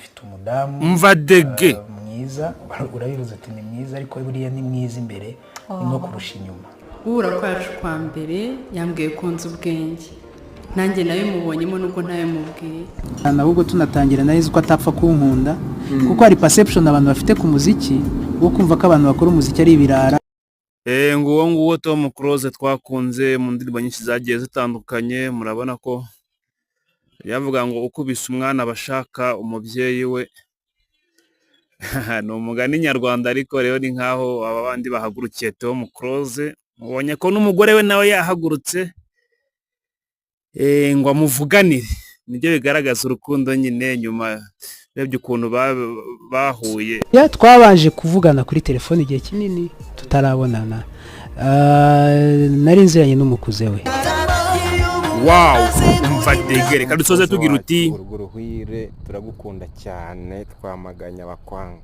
Mfite umudamu Umva dege. Mwiza. Urabivuze uti ni mwiza, ariko buriya ni mwiza imbere no kurusha inyuma. Guhura kwacu kwa mbere, yambwiye ko nzi ubwenge, nanjye nawe mubonyemo nubwo ntawe mubwiye. Ahubwo tunatangira nari nzi ko atapfa kunkunda, kuko hari perception abantu bafite ku muziki wo kumva ko abantu bakora umuziki ari ibirara. Nguwo nguwo Tom Close twakunze mu ndirimbo nyinshi zagiye zitandukanye. Murabona ko yavuga ngo ukubise umwana abashaka umubyeyi we, ni umugani nyarwanda. Ariko rero ni nkaho aba bandi bahagurukiye Tom Close. Mubonye ko n'umugore we nawe yahagurutse ngo amuvuganire. Nibyo bigaragaza urukundo nyine. Nyuma urebye ukuntu bahuye. Ya, twabanje kuvugana kuri telefone igihe kinini tutarabonana. Nari nziranye n'umukuze we. Wow, umva dege. Reka dusoze tugira uti Urugo ruhire, turagukunda cyane, twamaganye abakwanga.